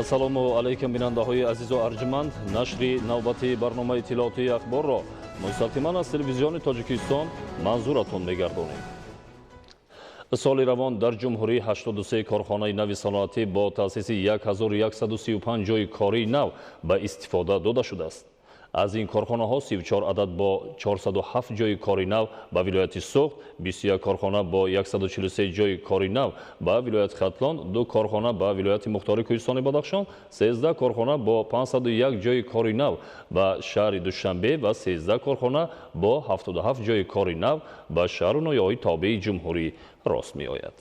Ассалому алайкум, бинандаҳои азизу арҷманд. Нашри навбати барномаи иттилоотии «Ахборро» мустақиман аз Телевизиони Тоҷикистон манзуратон мегардонем. Соли равон дар ҷумҳурӣ 83 корхонаи нави саноатӣ бо таъсиси 1135 ҷойи кории нав ба истифода дода шудааст. Аз ин корхонаҳо 34 адад бо 407 ҷойи кори нав ба вилояти Суғд, 21 корхона бо 143 ҷойи кори нав ба вилояти Хатлон, 2 корхона ба вилояти мухтори Кӯҳистони Бадахшон, 13 корхона бо 501 ҷойи кори нав ба шаҳри Душанбе ва 13 корхона бо 77 ҷойи кори нав ба шаҳру ноҳияҳои тобеи ҷумҳурӣ рост меояд.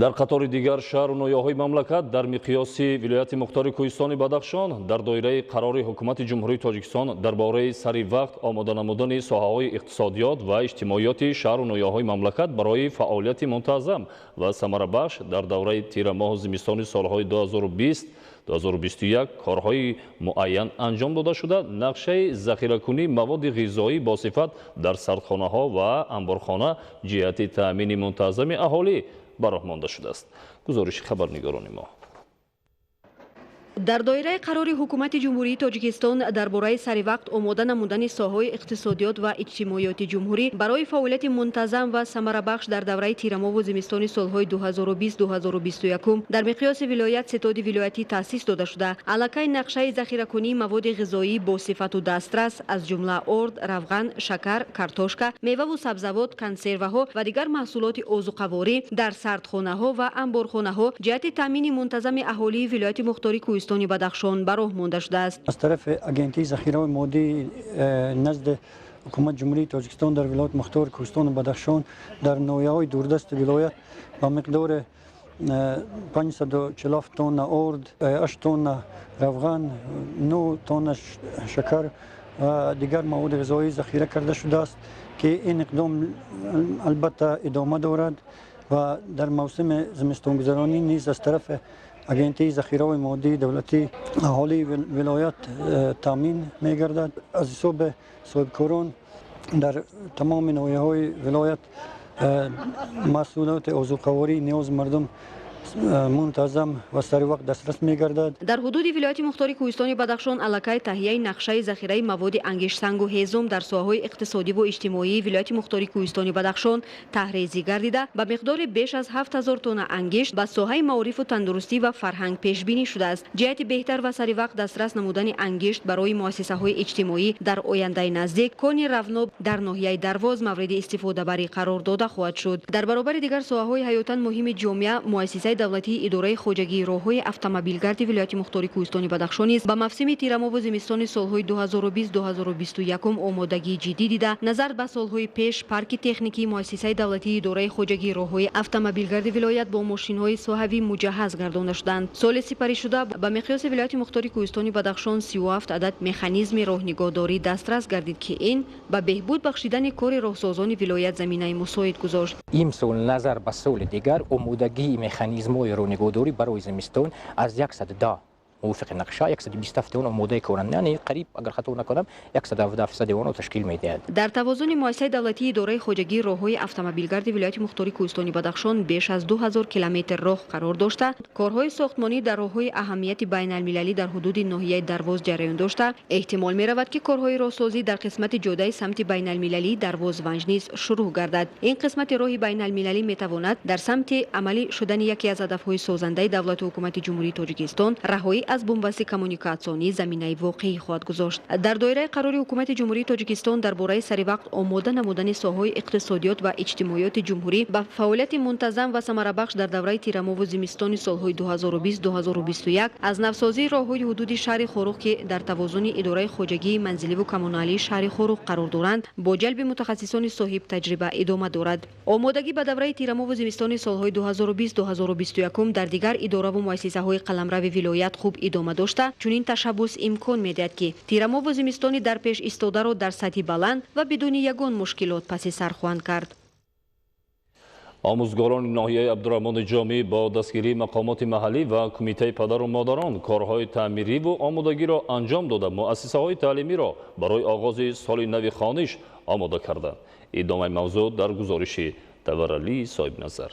Дар қатори дигар шаҳру ноҳияҳои мамлакат, дар миқёси вилояти мухтори Кӯҳистони Бадахшон, дар доираи қарори Ҳукумати Ҷумҳурии Тоҷикистон дар бораи сари вақт омода намудани соҳаҳои иқтисодиёт ва иҷтимоиёти шаҳру ноҳияҳои мамлакат барои фаъолияти мунтазам ва самарабахш дар давраи тирамоҳу зимистони солҳои 2020 2021 корҳои муайян анҷом дода шуда, нақшаи захиракунии маводи ғизоӣ босифат дар сардхонаҳо ва анборхона ҷиҳати таъмини мунтазами аҳолӣ ба роҳ монда шудааст. Гузориши хабарнигорони мо. Дар доираи қарори Ҳукумати Ҷумҳурии Тоҷикистон дар бораи саривақт омода намудани соҳаҳои иқтисодиёт ва иҷтимоиёти ҷумҳурӣ барои фаъолияти мунтазам ва самарабахш дар давраи тирамоҳу зимистони солҳои 2020-2021, дар миқёси вилоят ситоди вилоятӣ таъсис дода шуда, аллакай нақшаи захиракунии маводи ғизоӣ босифату дастрас, аз ҷумла орд, равған, шакар, картошка, меваву сабзавот, консерваҳо ва дигар маҳсулоти озуқаворӣ дар сардхонаҳо ва анборхонаҳо ҷиҳати таъмини мунтазами аҳолии вилояти мухтори Кӯҳистони Бадахшон ба роҳ монда шудааст. Аз тарафи Агентии захираҳои моддии назди Ҳукумати Ҷумҳурии Тоҷикистон дар вилояти мухтори Кӯҳистони Бадахшон дар ноҳияҳои дурдасти вилоят ба миқдори 547 тонна орд, 8 тонна равған, 9 тонна шакар ва дигар маводи ғизоӣ захира карда шудааст, ки ин иқдом албатта идома дорад ва дар мавсими зимистонгузаронӣ низ аз тарафи Агентии захираҳои моддии давлатӣ аҳолии вилоят таъмин мегардад. Аз ҳисоби соҳибкорон дар тамоми ноҳияҳои вилоят маҳсулоти озуқаворӣ ниёзи мардум мунтазам ва саривақт дастрас мегардад. Дар ҳудуди вилояти мухтори Кӯҳистони Бадахшон аллакай таҳияи нақшаи захираи маводи ангиштсангу ҳезум дар соҳаҳои иқтисодиву иҷтимоии вилояти мухтори Кӯҳистони Бадахшон таҳрезӣ гардида, ба миқдори беш аз 7000 тонна ангишт ба соҳаи маорифу тандурустӣ ва фарҳанг пешбинӣ шудааст. Ҷиҳати беҳтар ва саривақт дастрас намудани ангишт барои муассисаҳои иҷтимоӣ, дар ояндаи наздик кони Равноб дар ноҳияи Дарвоз мавриди истифодабарӣ қарор дода хоҳад шуд. Дар баробари дигар соҳаҳои ҳаётан муҳими ҷомеа, муассисаи давлатии идораи хоҷагии роҳҳои автомобилгарди вилояти мухтори Кӯҳистони Бадахшон низ ба мавсими тирамоҳу зимистони солҳои 2020-2021 омодагии ҷиддӣ дида, назар ба солҳои пеш парки техникии муассисаи давлатии идораи хоҷагии роҳҳои автомобилгарди вилоят бо мошинҳои соҳавӣ муҷаҳҳаз гардонда шуданд. Соли сипаришуда ба миқёси вилояти мухтори Кӯҳистони Бадахшон 37 адад механизми роҳнигоҳдорӣ дастрас гардид, ки ин ба беҳбуд бахшидани кори роҳсозони вилоят заминаи мусоид гузошт. Имсол назар ба соли дигар омодагии механизмҳои роҳнигоҳдорӣ барои зимистон аз 110, мувофиқи нақша 127 он омодаи коранд, яъне қариб, агар хато накунам, 117% онро ташкил медиҳад. Дар тавозуни муассисаи давлатии идораи хоҷагии роҳҳои автомобилгарди вилояти мухтори Кӯҳистони Бадахшон беш аз 2000 километр роҳ қарор дошта, корҳои сохтмонӣ дар роҳҳои аҳамияти байналмилалӣ дар ҳудуди ноҳияи Дарвоз ҷараён дошта, эҳтимол меравад, ки корҳои роҳсозӣ дар қисмати ҷодаи самти байналмилалии Дарвоз Ванҷ низ шурӯъ гардад. Ин қисмати роҳи байналмилалӣ метавонад дар самти амалӣ шудани яке аз ҳадафҳои созандаи давлату ҳукумати Ҷумҳурии Тоҷикистон, раҳоӣ аз бунбасти коммуникатсионӣ, заминаи воқеӣ хоҳад гузошт. Дар доираи қарори Ҳукумати Ҷумҳурии Тоҷикистон дар бораи саривақт омода намудани соҳаҳои иқтисодиёт ва иҷтимоиёти ҷумҳурӣ ба фаъолияти мунтазам ва самарабахш дар давраи тирамоҳу зимистони солҳои 2020-2021, аз навсозии роҳҳои ҳудуди шаҳри Хоруғ, ки дар тавозуни идораи хоҷагии манзиливу коммуналии шаҳри Хоруғ қарор доранд, бо ҷалби мутахассисони соҳибтаҷриба идома дорад. Омодагӣ ба давраи тирамоҳу зимистони солҳои 2020-2021 дар дигар идораву муассисаҳои қаламрави вилоят хуб идома дошта, чунин ташаббус имкон медиҳад, ки тирамоҳу зимистони дар пеш истодаро дар сатҳи баланд ва бидуни ягон мушкилот паси сар хоҳанд кард. Омӯзгорони ноҳияи Абдураҳмони Ҷомӣ бо дастгирии мақомоти маҳаллӣ ва кумитаи падару модарон корҳои таъмириву омодагиро анҷом дода, муассисаҳои таълимиро барои оғози соли нави хониш омода карданд. Идомаи мавзӯъ дар гузориши Таваралии Соҳибназар.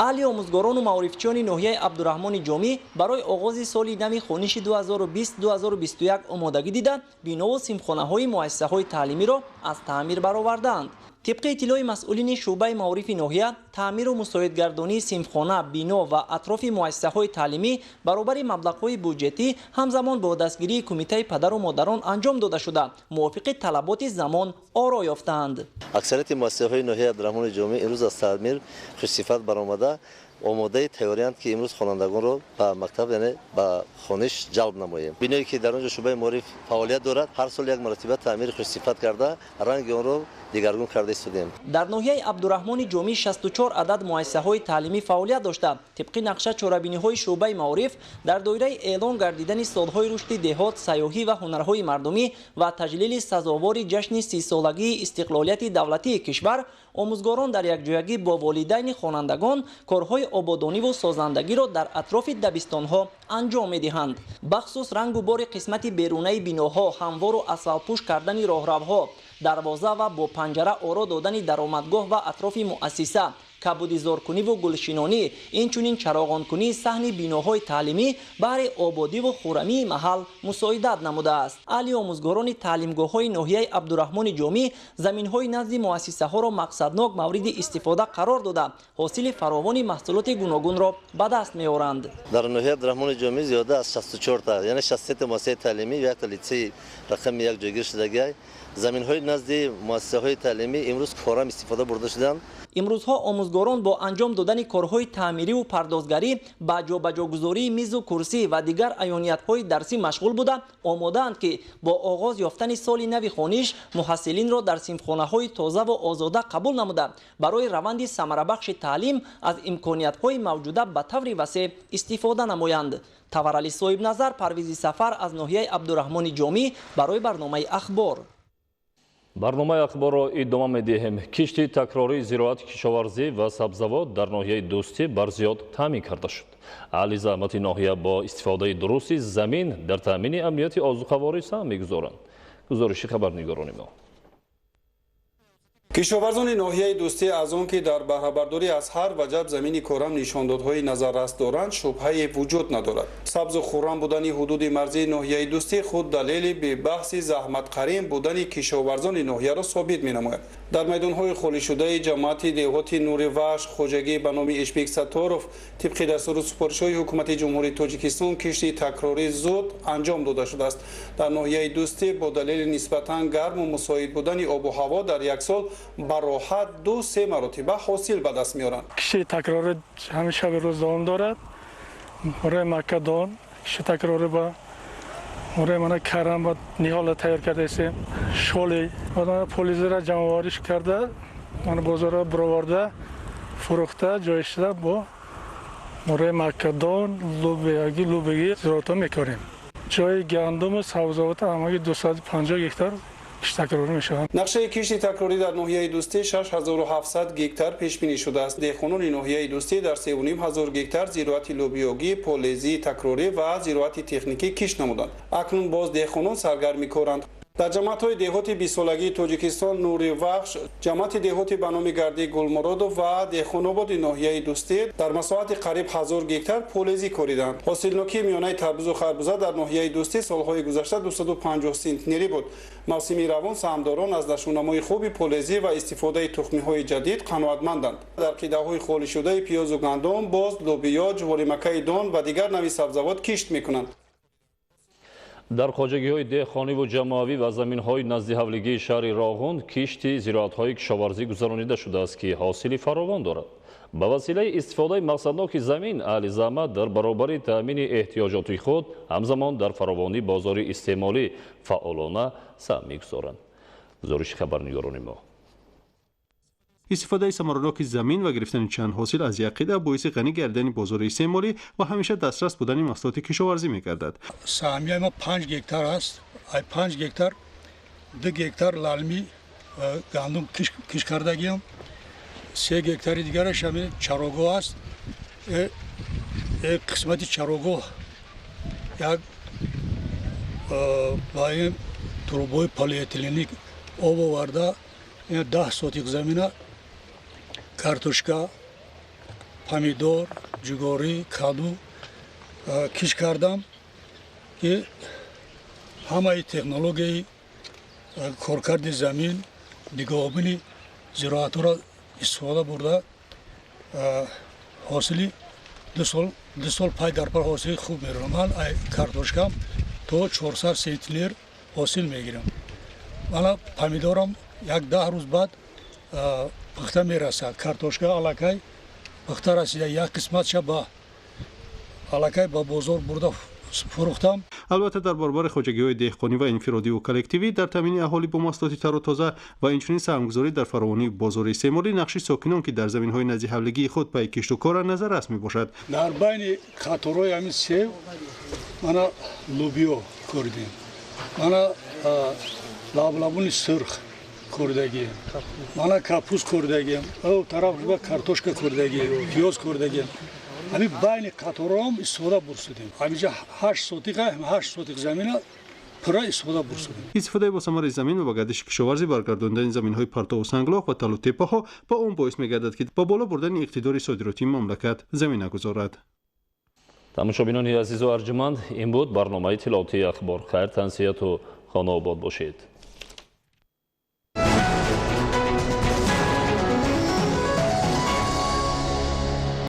Аҳли омӯзгорону маорифчиёни ноҳияи Абдураҳмони Ҷомӣ барои оғози соли нави хониши 2020-2021 омодагӣ дида, бинову синфхонаҳои муассисаҳои таълимиро аз таъмир баровардаанд. Тибқи иттилои масъулини шӯъбаи маорифи ноҳия, таъмиру мусоидгардонии синфхона, бино ва атрофи муассисаҳои таълимӣ баробари маблағҳои буҷетӣ ҳамзамон бо дастгирии кумитаи падару модарон анҷом дода шуда, мувофиқи талаботи замон оро ёфтаанд. Аксарияти муассисаҳои ноҳияи Абдураҳмони Ҷомӣ имрӯз аз таъмир хушсифат баромада, омодаи тайёриянд, ки имрӯз хонандагонро ба мактаб, яъне ба хониш ҷалб намоем. Биное, ки дар он ҷо шӯъбаи маориф фаъолият дорад, ҳар сол як маротиба таъмири хушсифат карда, ранги онро дигаргун карда истодем. Дар ноҳияи Абдураҳмони Ҷомӣ 64 адад муассисаҳои таълимӣ фаъолият дошта, тибқи нақша чорабиниҳои шӯъбаи маориф дар доираи эълон гардидани солҳои рушди деҳот, сайёҳӣ ва ҳунарҳои мардумӣ ва таҷлили сазовори ҷашни 30-солагии истиқлолияти давлатии кишвар, омӯзгорон дар якҷоягӣ бо волидайни хонандагон корҳои ободониву созандагиро дар атрофи дабистонҳо анҷом медиҳанд. Бахусус рангу бори қисмати берунаи биноҳо, ҳамвору асфалтпӯш кардани роҳравҳо, дарвоза ва бо панҷара оро додани даромадгоҳ ва атрофи муассиса, кабудизоркуниву гулшинонӣ, инчунин чароғонкунии саҳни биноҳои таълимӣ баҳри ободиву хуррамии маҳал мусоидат намудааст. Аҳли омӯзгорони таълимгоҳҳои ноҳияи Абдураҳмони Ҷомӣ заминҳои назди муассисаҳоро мақсаднок мавриди истифода қарор дода, ҳосили фаровони маҳсулоти гуногунро ба даст меоранд. Дар ноҳияи Абдураҳмони Ҷомӣ зиёда аз 64 та, яъне 63 муассисаи таълимӣ ва якта литсеи рақами як ҷойгир шудагиай. Заминҳои назди муассисаҳои таълимӣ имрӯз корам истифода бурда шуданд. Имрӯзҳо омӯзгорон бо анҷом додани корҳои таъмириву пардозгарӣ, ба ҷобаҷогузории мизу курсӣ ва дигар аёниятҳои дарсӣ машғул буда, омодаанд, ки бо оғоз ёфтани соли нави хониш муҳассилинро дар синфхонаҳои тозаву озода қабул намуда, барои раванди самарабахши таълим аз имкониятҳои мавҷуда ба таври васеъ истифода намоянд. Таварали Соҳибназар, Парвизи Сафар аз ноҳияи Абдураҳмони Ҷомӣ барои барномаи Ахбор. Барномаи Ахборро идома медиҳем. Кишти такрории зироати кишоварзӣ ва сабзавот дар ноҳияи Дӯстӣ барзиёд таъмин карда шуд. Аҳли заҳмати ноҳия бо истифодаи дурусти замин дар таъмини амнияти озуқаворӣ саҳм мегузоранд. Гузориши хабарнигорони мо. Кишоварзони ноҳияи Дӯстӣ аз он ки дар баҳрабардорӣ аз ҳар ваҷаб замини корам нишондодҳои назаррас доранд, шубҳае вуҷуд надорад. Сабзу хуррам будани ҳудуди марзии ноҳияи Дӯстӣ худ далели бебаҳси заҳматқарин будани кишоварзони ноҳияро собит менамояд. Дар майдонҳои холишудаи ҷамоати деҳоти Нури Вахш, хоҷагӣ ба номи Ишбек Сатторов, тибқи дастуру супоришҳои ҳукумати Ҷумҳурии Тоҷикистон кишти такрорӣ зуд анҷом дода шудааст. Дар ноҳияи Дӯстӣ бо далели нисбатан гарму мусоид будани обу ҳаво дар як сол ба роҳат 2-3 маротиба ҳосил ба даст меоранд. Кишти такрорӣ ҳамин шаби рӯз давом дорад. Мураи маккадон, кишти такрорӣ ба мураи мана карам ба ниҳола тайёр кардаистем. Шоли полизира ҷамъовариш карда, мана бозорро бароварда, фурӯхта, ҷой шуда бо мураи маккадон, лубиягӣ, лубигӣ зироатҳо мекорем. Ҷои гандуму сабзавота ҳамагӣ 250 гектар кишти такрорӣ мешаванд. Нақшаи кишти такрорӣ дар ноҳияи Дӯстӣ 6700 гектар пешбинӣ шудааст. Деҳқонони ноҳияи Дӯстӣ дар 3500 гектар зироати лӯбиёгӣ, полезии такрорӣ ва зироати техникӣ кишт намуданд. Акнун боз деҳқонон саргарми коранд. Дар ҷамоатҳои деҳоти 20-солагии Тоҷикистон Нури Вахш, ҷамоати деҳоти ба номи Гардӣ Гулмуродов ва деҳқонободи ноҳияи Дӯстӣ дар масоҳати қариб 1000 гектар полезӣ кориданд. Ҳосилнокии миёнаи тарбузу харбуза дар ноҳияи Дӯстӣ солҳои гузашта 250 сентнерӣ буд. Мавсими равон саҳмдорон аз нашъунамои хуби полезӣ ва истифодаи тухмиҳои ҷадид қаноатманданд. Дар қидаҳои холишудаи пиёзу гандум боз лӯбиё, ҷуворимакаи дон ва дигар нави сабзавот кишт мекунанд. Дар хоҷагиҳои деҳқониву ҷамоавӣ ва заминҳои назди ҳавлигии шаҳри Роғун кишти зироатҳои кишоварзӣ гузаронида шудааст, ки ҳосили фаровон дорад. Ба василаи истифодаи мақсадноки замин аҳли заҳмат дар баробари таъмини эҳтиёҷоти худ ҳамзамон дар фаровонии бозори истеъмолӣ фаъолона саҳм мегузоранд. Гузориши хабарнигорони мо. Истифодаи самараноки замин ва гирифтани чанд ҳосил аз як қида боиси ғанӣ гардидани бозори истеъмолӣ ва ҳамеша дастрас будани маҳсулоти кишоварзӣ мегардад. Саҳмияи ма 5 гектар аст. Ай 5 гектар 2 гектар лалмӣ гандум кишт кардагиам, 3 гектари дигараш ҳамин чарогоҳ аст. Қисмати чарогоҳ як ба ин трубои полиэтиленӣ об оварда, 10 сотиқ замина картошка, Помидор, ҷугорӣ, каду кишт кардам, ки ҳамаи технологияи коркарди замин, нигоҳубини зироатҳоро истифода бурда, ҳосили 2 сол пай дар пай ҳосили хуб меравам. Ман картошкам то 400 центнер ҳосил мегирам. Мана, помидорам як 10 рӯз баъд пухта мерасад. Картошка аллакай пухта расида, як қисматша ба аллакай ба бозор бурда фурӯхтам. Албатта, дар баробари хоҷагиҳои деҳқонӣ ва инфиродиву коллективӣ дар таъмини аҳолӣ бо маҳсулоти тару тоза ва инчунин саҳмгузорӣ дар фаровонии бозори истеъмолӣ, нақши сокинон, ки дар заминҳои назди ҳавлигии худ пайи кишту кора, назаррас мебошад. Дар байни қаторҳои ҳамин сев мана лубиё коридем, мана лаблабуни сурх коридагием, мана капуст коридагием, тараф картошка коридагием, пиёз коридагием. Ҳамин байни қаторҳоам истифода бурсудем. Ҳаминҷа 8 сотиқа, 8 сотиқ замина пурра истифода бурсудем. Истифодаи босамари замин ва ба гардиши кишоварзӣ баргардондани заминҳои партову санглох ва талу теппаҳо ба он боис мегардад, ки ба боло бурдани иқтидори содиротии мамлакат замина гузорад. Тамошобинони азизу арҷуманд, ин буд барномаи иттилоотии «Ахбор». Хайр, тансиҳату хонаобод бошед.